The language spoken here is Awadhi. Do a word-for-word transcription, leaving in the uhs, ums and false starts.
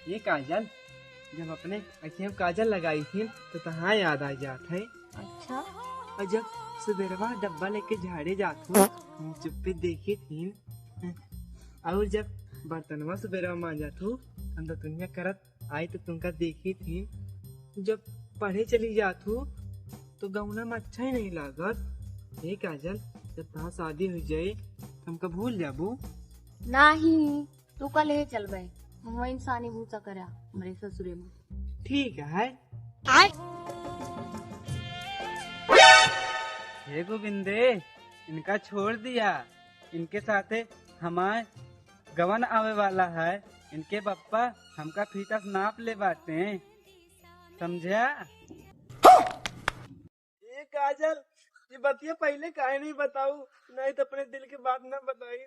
ए काजल, जब अपने अँखिया में काजल लगाई थी तो तहाँ याद आ जात है। अच्छा। और जब सुबेरवा डब्बा लेके झाड़े जात हो, हम चुप्पे देखी थी। और जब बर्तनवा सुबेरवा मांजत हो, हम तो दुनिया करत आई तो तुमका देखी थी। जब पढ़े चली जात हो तो गौना में अच्छा ही नहीं लागत। ए काजल, जब तहाँ शादी हो जाए तो हमका भूल जाबू? नाही, तू का ले चलबे? हम वही इंसानी भूसा करा हमरे ससुरे में। ठीक है। हे गोविंदे, इनका छोड़ दिया, इनके साथे हमार गवन आवे वाला है। इनके बप्पा हमका फीता से नाप ले बाटे, समझा? ए काजल, ये बतिया पहले काहे नहीं बताऊ, नहीं तो अपने दिल के बात ना बताई।